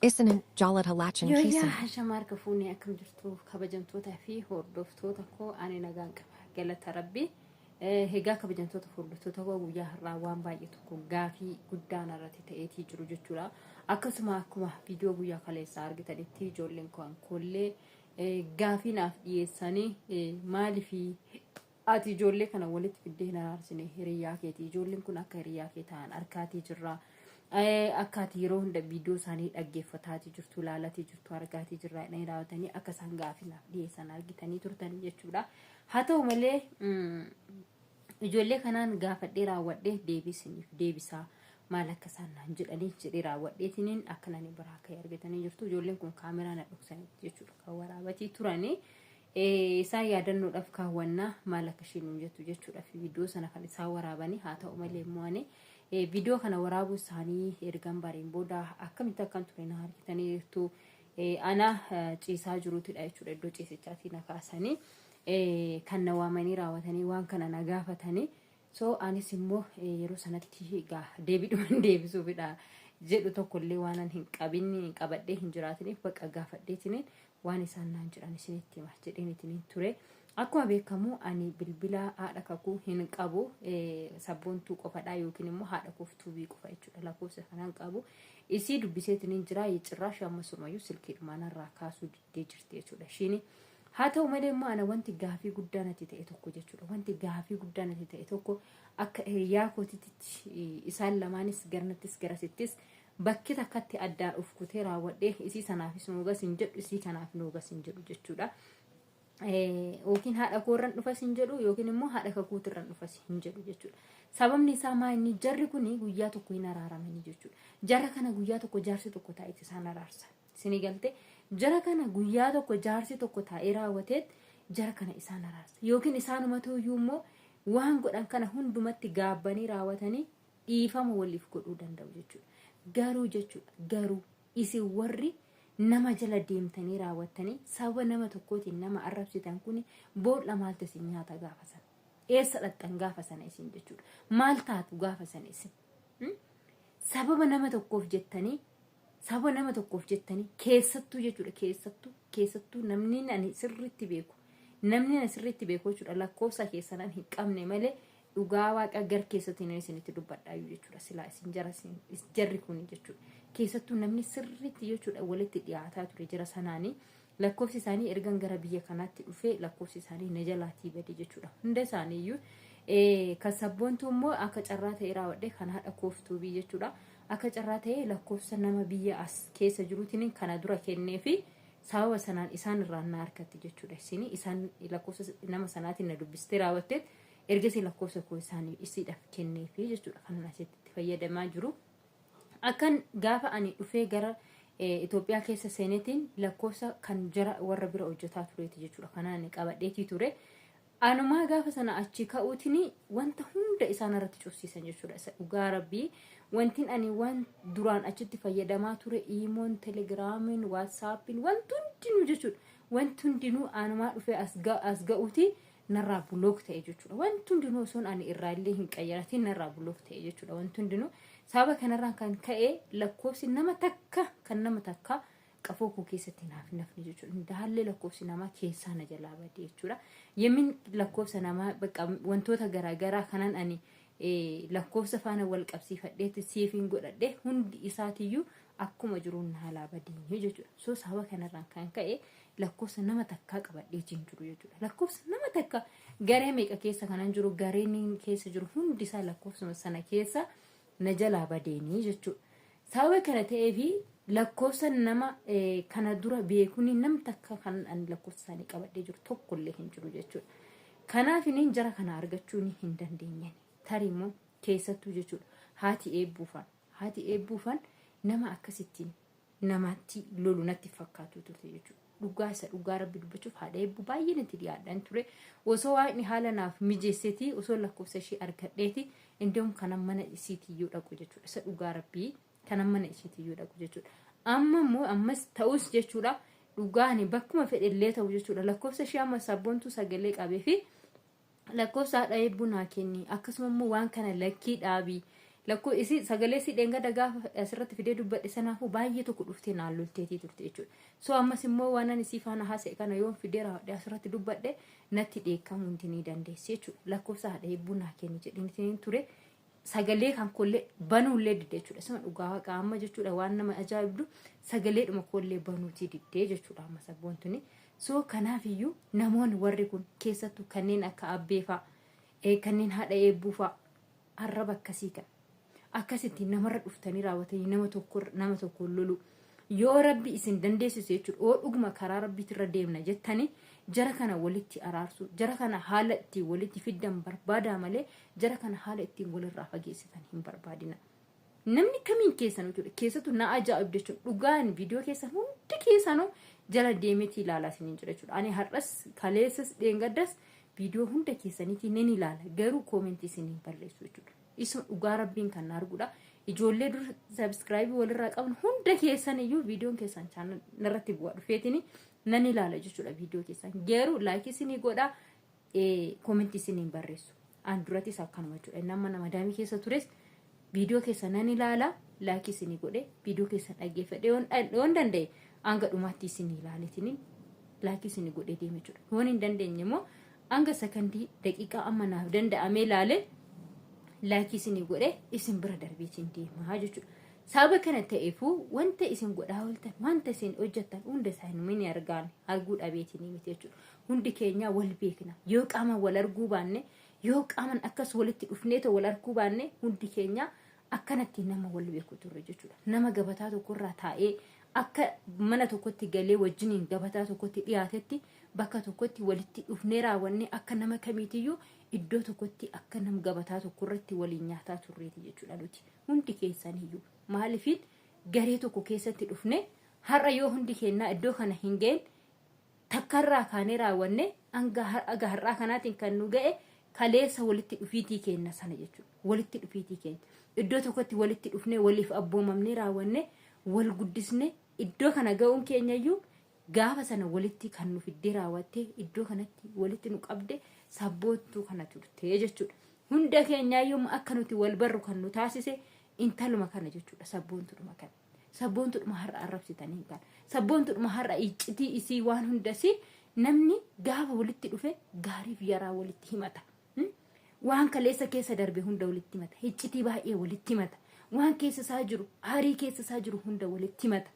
Isinan jaalata lachan Yooyyaa keessan. Hashamaa harka fuunee, akkam jirtu kabajamtoota fi hordoftoota koo? Ani nagaan qaba, galata Rabbi. Egaa kabajamtoota hordoftoota koo, guyyaa har'aa waan baay'ee tokko gaafii guddaan irratti ta'eetii jiru jechuudha. Akkasuma akkuma viidiyoo guyyaa kaleessaa argitanitti ijoolleen koo kollee gaafii naaf dhiyeessanii, maaliif ati ijoollee kana walitti fiddee hin araarsine? Hiriyaa keeti, ijoolleen kun akka hiriyaa kee ta'an harkaatii jirra. Akka ati yeroo hunda viidiyoo isaanii dhaggeeffataatii jirtu, ilaalatii jirtu, argaatii jirra jedhanii raawwatanii akka isaan gaafii naaf dhiyeessan argitanii turtan jechuudha. Haa ta'u malee ijoollee kanaan gaafadhee raawwadhee deebisiniif deebisaa maal akka isaan naan jedhanii jedhee raawwadheetiniin akka nani biraa ka'e argatanii jirtu. Ijoolleen kun kaameraa na dhoksanitti jechuudha kan waraabatii turanii. Isaan yaadannoodhaaf kaawwannaa maal akka isheen nuun jettu jechuudha fi viidiyoo sana kan isaan waraabanii. Haa ta'u malee immoo ani viidiyoo kana waraabuu isaanii ergan bareen booda akkamitti akkan ture na argitanii jirtu. Ana ciisaa jirutidha jechuudha, iddoo ciisichaatii na kaasanii kan na waamanii raawwatanii waan kana na gaafatanii. So anis immoo yeroo sanatti egaa deebiidhuman deebisuufidha jedhu tokkollee waanan hin qabin qabadhee hin jiraatiniif, bakka gaafadheetiniin waan isaan naan jedhan isinitti hima jedheen itiniin ture. Akkuma beekamu ani bilbila haadha kakuu hin qabu, Sabboontuu qofadha yookiin immoo haadha kooftuubii qofa jechuudha lakkoofsa kanaan qabu. Isii dubbiseetiniin jira, cirraashi amma sumayyuu silkiidhumaan irraa kaasuu diddee jirti jechuudha ishiini. Haa ta'u malee immoo ana wanti gaafii guddaa natti ta'e tokko jechuudha. Wanti gaafii guddaa natti ta'e tokko akka hiriyaa kootitti isaan lamaanis garanattis garasittis bakki takkatti addaan of kutee raawwadhee isii sanaafis noogas hin jedhu, isii kanaaf noogas hin jedhu jechuudha. Yookiin haadha koorran dhufas hin jedhu yookiin immoo haadha kakuutirran dhufas hin jedhu jechuudha. Sababni isaa maa inni jarri kun guyyaa tokko hin araaramanii jechuudha. Jara kana guyyaa tokko jaarsi tokko taa'eeti isaan araarsa. Isinii galte? Jara kana guyyaa tokko jaarsi tokko taa'ee raawwateet jara kana isaan araarsa. Yookiin isaanumatu iyyuu immoo waan godhan kana hundumatti gaabbanii raawwatanii dhiifama waliif godhuu danda'u jechuudha. Garuu jechuudha, garuu isin warri nama jala deemtanii raawwattanii sababa nama tokkootiin nama arrabsitan kun boolla maaltu isin nyaata gaafa sana? Eessa dhaqxan gaafa sana isin jechuudha? Maal taatu gaafa sana isin? Sababa nama tokkoof jettanii, sababa nama tokkoof jettanii, keessattuu jechuudha, keessattuu namni ani sirriitti beeku, namni ani sirriitti beeku jechuudha, lakkoofsa keessanan hin qabne malee dhugaa waaqa gar keessatti inni isinitti dubbadhaayyuu jechuudha, silaa isin jara jarri kun jechuudha, keessattuu namni sirriitti jechuudha walitti dhiyaataa ture jara sanaanii, lakkoofsi isaanii ergan gara biyya kanaatti dhufee lakkoofsi isaanii na jalaatii bade jechuudha hunda isaaniiyyuu. Kan Sabboontuu immoo akka carraa ta'e raawwadhe, kan haadha kooftuubii jechuudha akka carraa ta'e lakkoofsa nama biyya as keessa jiruutiin kana dura kennee fi sababa sanaan isaan irraa na harkatti jechuudha. Isin isaan lakkoofsa nama sanaatiin na dubbistee raawwatteet ergasii lakkoofsa koo isaanii isiidhaaf kennee fi jechuudha kanan asitti itti fayyadamaa jiru. Akkan gaafa ani dhufee gara Itoophiyaa keessa seenetiin lakkoofsa kan jara warra bira hojjetaa tureeti jechuudha kanaan ani qabadheetii ture. Anumaa gaafa sana achi ka'uutiin wanta hunda isaan irratti cufsiisan jechuudha. Isa dhugaa Rabbii wantin ani waan duraan achitti fayyadamaa ture, iimoon, telegiraamiin, waatsaappiin, wanti hundinuu jechuudha. Wanti hundinuu anumaa dhufee as ga'uuti narraa block ta'e jechuudha. Wanti hundinuu osoon ani irraa illee hin qayyaratiin narraa block ta'e jechuudha. Wanti hundinuu sababa kanarraan kan ka'e lakkoofsi nama takka kan nama takka qafoo koo keessatti naaf hin hafne jechuudha. Daallee lakkoofsi namaa keessaa na jalaa bade jechuudha. Yemmin lakkoofsa namaa bakka wantoota garaagaraa kanan ani lakkoofsa faana wal qabsiifadheetti seefiin godhadhe hundi isaatiyyuu akkuma jiruun na jalaa badee jechuudha. So sababa kanarraan kan ka'e lakkoofsa nama takkaa qabadhee hin jiru jechuudha. Lakkoofsa nama takka garee meeqa keessa kanan jiru, gareen keessa jiru hundi isaa lakkoofsuma sana keessa na jalaa badeenii jechuudha. Sababa kana ta'eefi lakkoofsa nama kana dura beekuun nam takka kan ani lakkoofsa isaanii qabadhee jiru tokkollee hin jiru jechuudha. Kanaaf inni jara kana argachuu hin dandeenye. Tarii immoo keessattuu jechuudha haati eebbuufan. Haati eebbuufan nama akkasittiin namatti lolu natti fakkaatu turte jechuudha. Dhugaa isa dhugaa Rabbi dubbachuuf haadha eebbuu baay'ee natti dhiyaadhaan ture. Osoo Waaqni haala naaf mijeesseeti, osoo lakkoofsa ishee argadheeti, indoom kanan mana isiitiyyuu dhaqu jechuudha. Isa dhugaa Rabbii kanan mana isiitiyyuu dhaqu jechuudha. Amma immoo ammas ta'us jechuudha, dhugaani bakkuma fedhellee ta'u jechuudha, lakkoofsa ishee amma Sabboontuu sagalee qabee fi lakkoofsa haadha eebbuu naa kenni, akkasuma immoo waan kana lakkii dhaabii. Lakkoo isii sagalee isii dheengadda gaafa asirratti fidee dubbadhe sanaafuu baay'ee tokko dhuftee naan lolteetii turte jechuudha. So ammas immoo waan ani isii faana haasa'e kana yoon fidee raawwadhe asirratti dubbadhe natti dheekkamuu hundi ni dandeessi jechuudha. Lakkoofsa haadha eebbuu naa kenni jedhinitiin ture. Sagalee kan koollee banuullee didde jechuudha. Isuma dhugaa waaqa amma jechuudha waan nama ajaa'ibdu sagaleedhuma koollee banuutii diddee jechuudha amma sabboontuni. So kanaafiyyuu namoonni warri kun keessattuu kanneen akka abbee fa'a kanneen haadha eebbuu fa'a arraba akkasii kan akkasitti namarra dhuftanii raawwatanii nama tokko nama tokkoon loluu yoo rabbi isin dandeessise jechuudha oo dhuguma karaa rabbiitirra deemna jettanii jara kana walitti araarsuu jara kana haala ittiin walitti fiddan barbaadaa malee jara kana haala ittiin walirraa fageessitan hin barbaadina. Namni kamiin keessan jechuudha keessattuu na ajaa'ibdu jechuudha dhugaan viidiyoo keessan hundi keessanuu jala deemeetii ilaalaa isiniin jira jechuudha. Ani har'as kaleessas dheengaddas viidiyoo hunda keessaniitii nan ilaala garuu koomentii isin hin barreessu jechuudha. Isuma dhugaa rabbiin kan na arguudha. Ijoollee dur sabiskiraayibii walirraa qabnu hunda keessan iyyuu viidiyoon keessan chaanal narratti bu'aa dhufeetini nan ilaala jechuudha viidiyoo keessan. Garuu laayikii isinii godhaa koomentii isin hin barreessu. An durattis akkanuma jechuudha. Inni amma nama daamii keessa tures viidiyoo keessan nan ilaala laayikii isinii godhe viidiyoo keessan dhaggeeffadhe yoon danda'e hanga dhumaatti isinii ilaaleetini laayikii isinii godhee deeme jechuudha. Yoon hin dandeenye immoo hanga sakandii daqiiqaa amma naaf danda'amee ilaale laayikii isinii godhe isin bira darbeetiin deemaa jechuudha. Sababa kana ta'eefuu wanta isin godhaa ooltan wanta isin hojjettan hunda isaa hin argaan arguu dhabeetiin miti jechuudha. Hundi keenyaa wal beekna. Yoo qaamaan wal arguu baanne yoo qaaman akkas walitti dhufnee ta'u wal arguu baanne hundi keenya akkanatti nama wal beeku turre jechuudha. Nama gabataa tokkorraa taa'ee akka mana tokkotti galee wajjiniin gabataa tokkotti dhiyaatetti bakka tokkotti walitti dhufnee raawwannee akka nama kamiitiyyuu iddoo tokkotti akka nama gabataa tokkorratti waliin nyaataa turreeti jechuudha nuti hundi keessaniyyuu. Maaliifiin garee tokko keessatti dhufne har'a yoo hundi keenyaa iddoo kana hin ga'in takkarraa kaanee raawwanne hanga haga har'aa kanaatiin kan nu ga'e kaleessa walitti dhufiitii keenya sana jechuudha. Walitti dhufiitii keenya. Iddoo tokkotti walitti dhufnee waliif abboomamnee raawwanne wal guddisne iddoo kana ga'uun keenyayyuu gaafa sana walitti kan nu fiddee raawwattee iddoo kanatti walitti nu qabde sabboontuu kana turte jechuudha. Hunda keenyaayyuu akka nuti wal barru kan nu taasise intaluma kana jechuudha sabboontudhuma kana. Sabboontudhuma har'a arrabsitanii kan. Sabboontudhuma har'a iccitii isii waan hundasii namni gaafa walitti dhufe gaariif yaraa walitti himata. Waan kaleessa keessa darbe hunda walitti himata. Iccitii baay'ee walitti himata. Waan keessa isaa jiru, aarii keessa isaa jiru hunda walitti himata.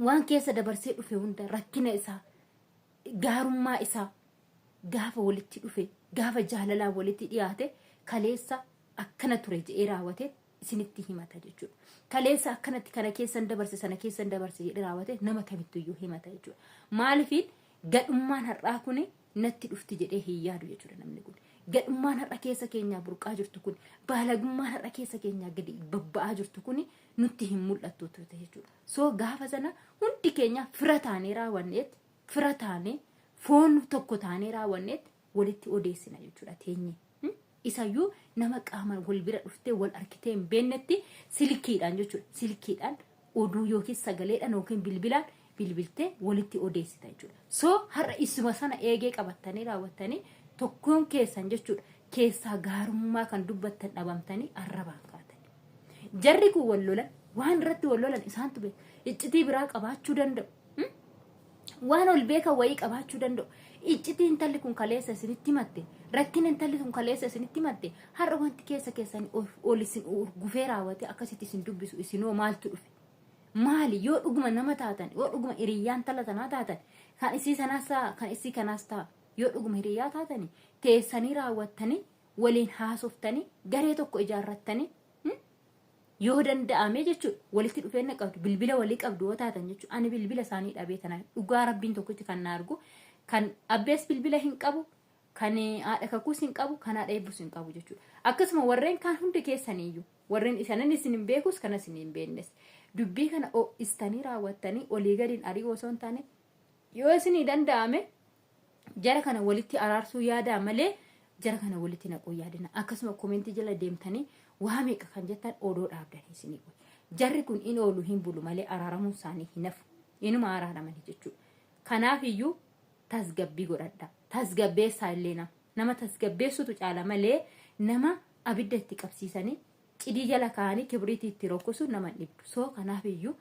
Waan keessa dabarsee dhufe hunda rakkina isaa, gaarummaa isaa gaafa walitti dhufe, gaafa jaalalaan walitti dhiyaate kaleessa akkana ture jedhee raawwate isinitti himata jechuudha. Kaleessa akkanatti kana keessan dabarse sana keessan dabarse jedhee raawwate nama kamittuyyuu himata jechuudha. Maaliifiin gadhummaan har'aa kun natti dhufti jedhee hin yaadu jechuudha namni kun. Gadhummaan har'a keessa keenyaa burqaa jirtu kun, baalagummaan har'a keessa keenyaa gadi babba'aa jirtu kun nutti hin mul'attu turte jechuudha. So gaafa sana hundi keenya fira taanee raawwanneet, fira taanee foon tokko taanee raawwanneet walitti odeessina jechuudha teenyee. Isayyuu nama qaamaan wal bira dhuftee wal arkitee hin beeknetti silkiidhaan jechuudha. Silkiidhaan oduu yookiin sagaleedhaan yookiin bilbilaan bilbiltee walitti odeessita jechuudha. So har'a isuma sana eegee qabattanii raawwattanii tokkoon keessan jechuudha keessaa gaarummaa kan dubbattan dhabamtanii arrabaan kaatan. Jarri kun wal lolan waan irratti wal lolan isaantu beeka. Iccitii biraa qabaachuu danda'u. Waan ol beekan wayii qabaachuu danda'u. Iccitii intalli kun kaleessa isinitti himatte, rakkina intalli kun kaleessa isinitti himatte, har'a wanti keessa keessanii ol isin gufee raawwate akkasitti isin dubbisu isinoo maaltu dhufe? Maali yoo dhuguma nama taatan, yoo dhuguma hiriyaa intala tanaa taatan, kan isii sanaas ta'a, kan isii kanaas ta'a. Yoo dhuguma hiriyaa taatanii teessanii raawwattanii waliin haasoftanii garee tokko ijaarrattanii yoo danda'ame jechuudha walitti dhufeenya qabdu bilbila walii qabdu yoo taatan jechuudha ani bilbila isaanii dhabee tanaan dhugaa rabbiin tokkichi kan na argu kan abbees bilbila hin qabu kan haadha kakuus hin qabu kan haadha eebbus hin qabu jechuudha akkasuma warreen kaan hundi keessaniiyyuu warreen isanan isin hin beekus kanas isin hin beeknes dubbii kana ho'istanii raawwattanii olii gadiin ari'uu osoo hin taane yoo isinii danda'ame jara kana walitti araarsuu yaadaa malee jara kana walitti naquu yaadina. Akkasuma komentii jala deemtanii waa meeqa kan jettan odoo dhaabdanii isinii kun. Jarri kun in oolu hin bulu malee araaramuun isaanii hin hafu. Inuma araaramanii jechuudha. Kanaaf iyyuu tasgabbii godhadha. Tasgabbeessaa illee nama. Nama tasgabbeessutu caala malee nama abidda itti qabsiisanii Cidii jala kaa'anii kibriitii itti rokkusuun nama hin dhibdu. So kanaaf iyyuu